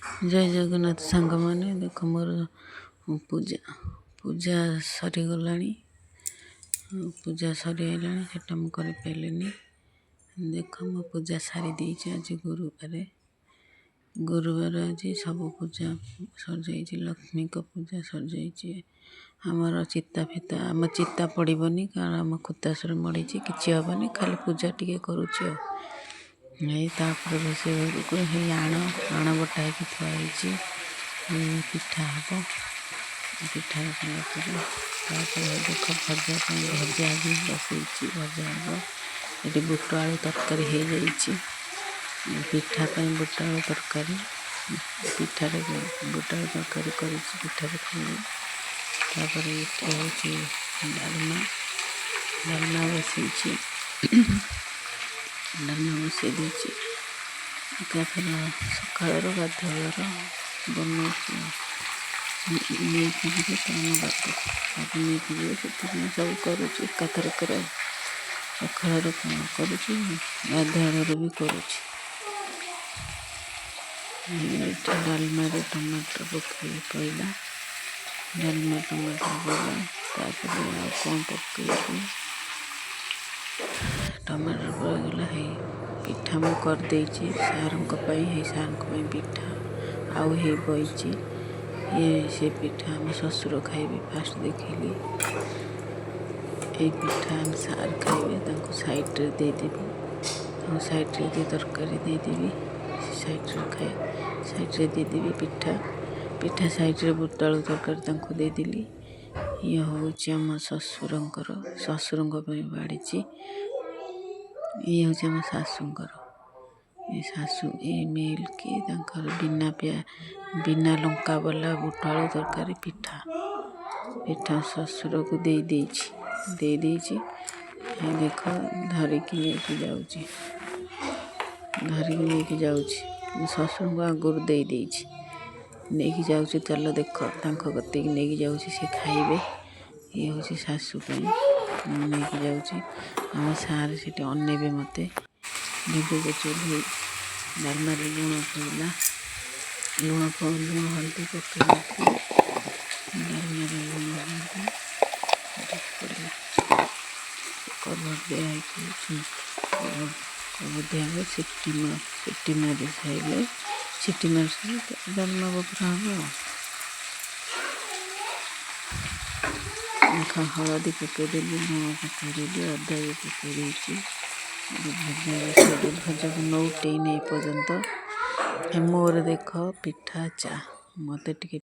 ଜୟ ଜଗନ୍ନାଥ ସାଙ୍ଗମାନେ, ଦେଖ ମୋର ପୂଜା ପୂଜା ସରିଗଲାଣି। ପୂଜା ସରିଗଲାଣି, ସେଟା ମୁଁ କରିପାରିଲିନି। ଦେଖ, ମୁଁ ପୂଜା ସାରି ଦେଇଛି। ଆଜି ଗୁରୁବାର। ଗୁରୁବାର ଆଜି ସବୁ ପୂଜା ସରିଯାଇଛି, ଲକ୍ଷ୍ମୀଙ୍କ ପୂଜା ସରିଯାଇଛି। ଆମର ଚିତା ଫିତା, ଆମ ଚିତା ପଡ଼ିବନି, କାରଣ ଆମ ଖୁତାସୁର ମଡ଼ିଛି, କିଛି ହେବନି। ଖାଲି ପୂଜା ଟିକେ କରୁଛି। ଆଉ ଏଇ ତାପରେ ରୋଷେଇ ଘରକୁ ହେଇ ଆଣ ଆଣ ବଟା ହେଇକି ଥୁଆ ହେଇଛି, ପିଠା ହେବ। ପିଠା ହେଇସାରିଲା ପରେ ତାପରେ ଦେଖ, ଭଜା ପାଇଁ ଭଜା ବି ବସେଇଛି, ଭଜା ହେବ। ଏଠି ବୁଟ ଆଳୁ ତରକାରୀ ହେଇଯାଇଛି ପିଠା ପାଇଁ। ବୁଟ ଆଳୁ ତରକାରୀ ପିଠାରେ, ବୁଟ ଆଳୁ ତରକାରୀ କରିଛି, ପିଠାରେ ଖାଇବେ। ତାପରେ ଏଠି ହେଉଛି ଡାଲମା। ଡାଲମା ବସେଇଛି, ଡାଲମା ବସେଇ ଦେଇଛି। ଏକାଥର ସକାଳର ଗାଧୁଆଳର ବନଉଛି ଆଉ ନେଇକି ଯିବେ ତ ଆମ ବାବୁ। ବାବୁ ନେଇକି ଯିବେ, ସେଥିପାଇଁ ସବୁ କରୁଛି ଏକାଥରକରେ। ଆଉ ସକାଳର କରୁଛି, ଗାଧୁଆଳର ବି କରୁଛି। ଏଠି ଡାଲମାରେ ଟମାଟର ପକେଇ ପଇଲା, ଡାଲମା ଟମାଟର ପଇଲା। ତାପରେ ଆଉ କ'ଣ ପକେଇବି? ଟମାଟର ପଡ଼ିଗଲା। ହେଇ ପିଠା ମୁଁ କରିଦେଇଛି ସାର୍ଙ୍କ ପାଇଁ। ହେଇ ସାର୍ଙ୍କ ପାଇଁ ପିଠା ଆଉ ହେଇ ବଇଛି ଇଏ। ସେ ପିଠା ଆମ ଶ୍ୱଶୁର ଖାଇବେ। ଫାଷ୍ଟ ଦେଖିଲି, ଏଇ ପିଠା ଆମ ସାର୍ ଖାଇବେ। ତାଙ୍କୁ ସାଇଡ଼୍ରେ ଦେଇଦେବି, ତାଙ୍କୁ ସାଇଡ଼୍ରେ ଦେଇ ତରକାରୀ ଦେଇଦେବି, ସେ ସାଇଡ଼୍ରେ ଖାଏ। ସାଇଡ଼୍ରେ ଦେଇଦେବି ପିଠା, ପିଠା ସାଇଡ଼୍ରେ ବୁଟ ଆଳୁ ତରକାରୀ ତାଙ୍କୁ ଦେଇଦେଲି। ଇଏ ହେଉଛି ଆମ ଶ୍ୱଶୁରଙ୍କର, ଶ୍ୱଶୁରଙ୍କ ପାଇଁ ବାଢ଼ିଛି। ଇଏ ହେଉଛି ଆମ ଶାଶୁଙ୍କର। ଏ ଶାଶୁ ଏ ମିଲ୍କି ତାଙ୍କର ବିନା ପିଆ ବିନା ଲଙ୍କା ବାଲା ବୁଟ ଆଳୁ ତରକାରୀ ପିଠା। ପିଠା ଶ୍ୱଶୁରକୁ ଦେଇ ଦେଇଛି, ଦେଇ ଦେଇଛି। ଦେଖ, ଧରିକି ନେଇକି ଯାଉଛି, ଧରିକି ନେଇକି ଯାଉଛି। ମୁଁ ଶ୍ୱଶୁରଙ୍କୁ ଆଗରୁ ଦେଇ ଦେଇଛି, ନେଇକି ଯାଉଛି। ଚାଲ ଦେଖ, ତାଙ୍କ କତିକି ନେଇକି ଯାଉଛି, ସେ ଖାଇବେ। ଇଏ ହେଉଛି ଶାଶୁ ପାଇଁ ମୁଁ ନେଇକି ଯାଉଛି। ଆମ ସାର୍ ସେଠି ଅନେଇବେ ମୋତେ ଭିଡ଼ିଓ କରୁଛି। ଡାଲମାରେ ଲୁଣ ପଡ଼ିଲା, ଲୁଣ ଲୁଣ ହଳଦୀ ପକେଇ ନଥିଲି। ଡାଲମାରେ ଲୁଣ ହଳଦୀ ପଡ଼ିଲା। କଭର ଦିଆ ହେଇକି, କଭର ଦିଆହେବ। ସିଟି ମାରି ସାରିଲେ, ସିଟି ମାରି ସାରିଲେ ଡାଲମା ବଘରା ହେବ। ଆଉ ଦେଖ, ହଳଦୀ ପକେଇଦେଲି, ଲୁଣ ପକେଇଦେଲି, ଅଦା ବି ପକେଇ ଦେଇଛି। ଭଜା ବସେଇଲି, ଭଜାକୁ ନଉଟେଇନି ଏ ପର୍ଯ୍ୟନ୍ତ। ମୋର ଦେଖ ପିଠା ଚା, ମୋତେ ଟିକେ